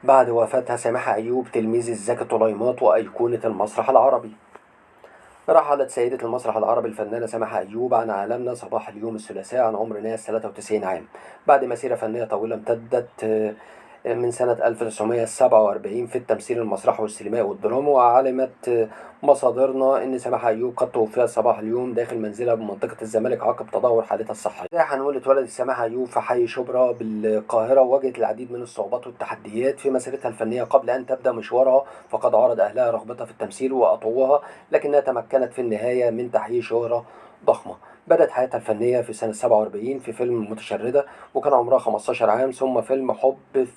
بعد وفاتها سامحة أيوب تلميذ الزكي طليمات وأيقونة المسرح العربي. رحلت سيدة المسرح العربي الفنانة سامحة أيوب عن عالمنا صباح اليوم الثلاثاء عن عمر ناس 93 عام، بعد مسيرة فنية طويلة امتدت من سنة 1947 في التمثيل المسرحي والسينمائي والدرامي. وعلمت مصادرنا أن سامحة أيوب قد توفيت صباح اليوم داخل منزلها بمنطقة الزمالك عقب تدهور حالتها الصحية. هنقول اتولدت سامحة أيوب في حي شبرا بالقاهرة، وواجهت العديد من الصعوبات والتحديات في مسيرتها الفنية قبل أن تبدأ مشوارها، فقد عرض أهلها رغبتها في التمثيل وأطوها، لكنها تمكنت في النهاية من تحقيق شهرة ضخمة. بدأت حياتها الفنية في سنة 47 في فيلم متشردة وكان عمرها 15 عام، ثم فيلم حب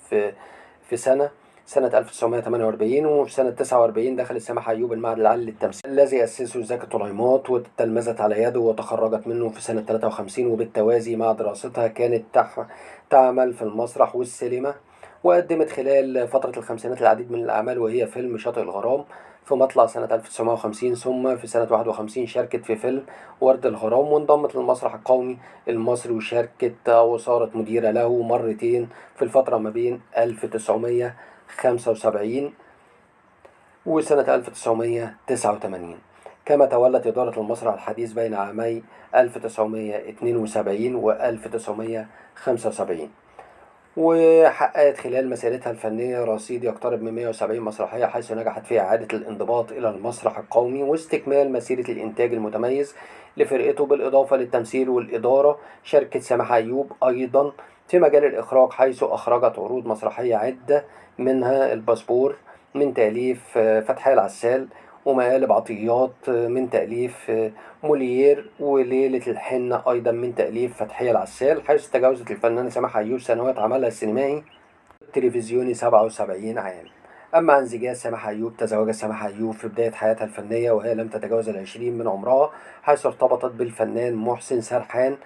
في سنة 1948، وفي سنة 49 دخلت سامحة أيوب المعهد العالي للتمثيل الذي أسسه زكي طليمات وتلمذت على يده وتخرجت منه في سنة 53. وبالتوازي مع دراستها كانت تعمل في المسرح والسينما، وقدمت خلال فترة الخمسينات العديد من الأعمال، وهي فيلم شاطئ الغرام في مطلع سنة 1950، ثم في سنة 51 شاركت في فيلم ورد الغرام، وانضمت للمسرح القومي المصري وشاركت وصارت مديرة له مرتين في الفترة ما بين 1975 وسنة 1989. كما تولت إدارة المسرح الحديث بين عامي 1972 و 1975، وحققت خلال مسيرتها الفنية رصيد يقترب من 170 مسرحية، حيث نجحت في إعادة الانضباط إلى المسرح القومي واستكمال مسيرة الإنتاج المتميز لفرقته. بالإضافة للتمثيل والإدارة، شاركت سامحة أيوب أيضا في مجال الإخراج، حيث أخرجت عروض مسرحية عدة، منها الباسبور من تأليف فتحي العسال، ومقالب عطيات من تأليف موليير، وليلة الحنة أيضا من تأليف فتحية العسال، حيث تجاوزت الفنانة سامحة أيوب سنوات عملها السينمائي التلفزيوني 77 عام. أما عن زيجات سامحة أيوب، تزوجت سامحة أيوب في بداية حياتها الفنية وهي لم تتجاوز 20 من عمرها، حيث ارتبطت بالفنان محسن سرحان.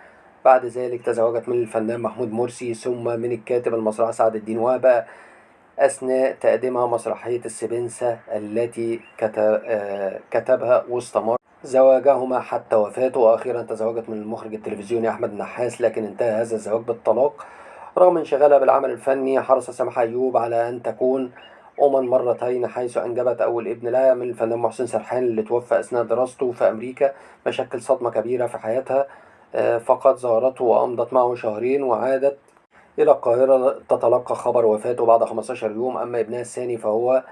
بعد ذلك تزوجت من الفنان محمود مرسي، ثم من الكاتب المسرحي سعد الدين وهبة أثناء تقديمها مسرحية السبنسة التي كتبها، واستمر زواجهما حتى وفاته. وأخيرا تزوجت من المخرج التلفزيوني أحمد النحاس، لكن انتهى هذا الزواج بالطلاق. رغم انشغالها بالعمل الفني، حرص سامحة أيوب على أن تكون أما مرتين، حيث أنجبت أول ابن لها من الفنان محسن سرحان اللي توفى أثناء دراسته في أمريكا، ما شكل صدمة كبيرة في حياتها، فقد زارته وأمضت معه شهرين وعادت إلى القاهرة تتلقى خبر وفاته بعد 15 يوم. أما ابنها الثاني فهو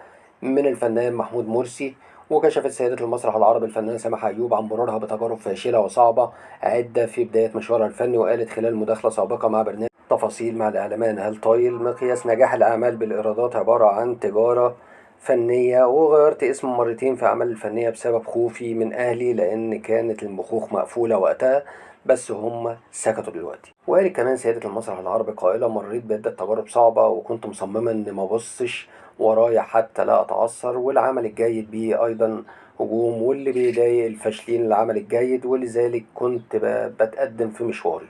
من الفنان محمود مرسي. وكشفت سيدة المسرح العربي الفنانة سامحة أيوب عن مرورها بتجارب فاشلة وصعبة عدة في بداية مشوارها الفني، وقالت خلال مداخلة سابقة مع برنامج تفاصيل مع الإعلامية نهال طايل: مقياس نجاح الأعمال بالإيرادات عبارة عن تجارة فنية، وغيرت اسم مرتين في أعمال الفنية بسبب خوفي من أهلي، لأن كانت المخوخ مقفولة وقتها، بس هم سكتوا دلوقتي. وقالت كمان سيدة المسرح العربي قائلة: مريت بعدة تجارب صعبة وكنت مصممة إن ما أبصش ورايا حتى لا أتعثر، والعمل الجيد بيه أيضا هجوم، واللي بيضايق الفاشلين العمل الجيد، ولذلك كنت بتقدم في مشواري.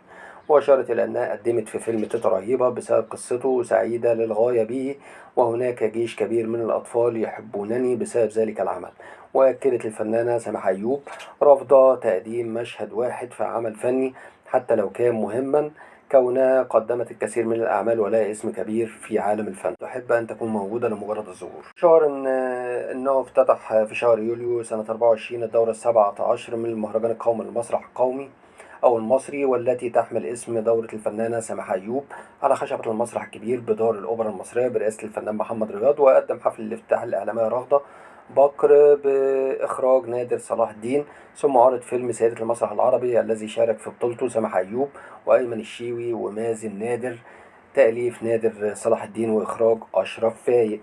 وأشارت إلى أنها قدمت في فيلم تيتا رهيبة بسبب قصته سعيدة للغاية به، وهناك جيش كبير من الأطفال يحبونني بسبب ذلك العمل. وأكدت الفنانة سامحة أيوب رفض تقديم مشهد واحد في عمل فني حتى لو كان مهما، كونها قدمت الكثير من الأعمال ولها اسم كبير في عالم الفن، تحب أن تكون موجودة لمجرد الظهور. شهر أنه افتتح في شهر يوليو سنة 24 الدورة 17 من المهرجان القومي للمسرح القومي أو المصري، والتي تحمل اسم دورة الفنانة سامحة أيوب على خشبة المسرح الكبير بدار الأوبرا المصرية برئاسة الفنان محمد رياض. وقدم حفل الافتتاح الإعلامية رغدة بكر بإخراج نادر صلاح الدين، ثم عرض فيلم سيدة المسرح العربي الذي شارك في بطولته سامحة أيوب وأيمن الشيوي ومازن نادر، تأليف نادر صلاح الدين وإخراج أشرف فايق.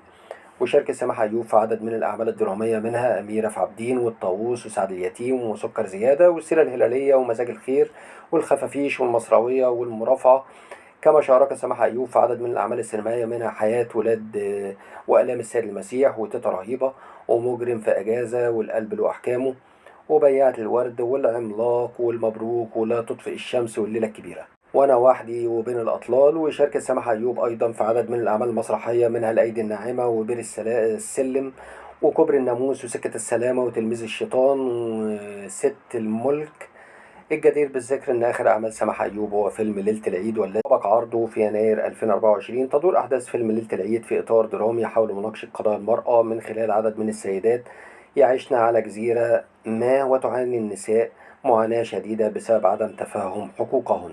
وشاركت سامحة أيوب في عدد من الأعمال الدرامية، منها أميرة في عابدين والطاووس وسعد اليتيم وسكر زيادة والسيرة الهلالية ومزاج الخير والخفافيش والمصراوية والمرافعة. كما شاركت سامحة أيوب في عدد من الأعمال السينمائية، منها حياة ولاد وآلام السيد المسيح وتيتا رهيبة ومجرم في أجازة والقلب له أحكامه وبياعة الورد والعملاق والمبروك ولا تطفئ الشمس والليلة الكبيرة وأنا وحدي وبين الأطلال. وشاركت سامحة أيوب أيضا في عدد من الأعمال المسرحية، منها الأيدي الناعمة وبير السلم وكوبري الناموس وسكة السلامة وتلميذ الشيطان وست الملك. الجدير بالذكر أن آخر أعمال سماح أيوب هو فيلم ليلة العيد، والذي سبق عرضه في يناير 2024. تدور أحداث فيلم ليلة العيد في إطار درامي حول مناقشة قضايا المرأة من خلال عدد من السيدات يعيشن على جزيرة ما، وتعاني النساء معاناة شديدة بسبب عدم تفهم حقوقهن.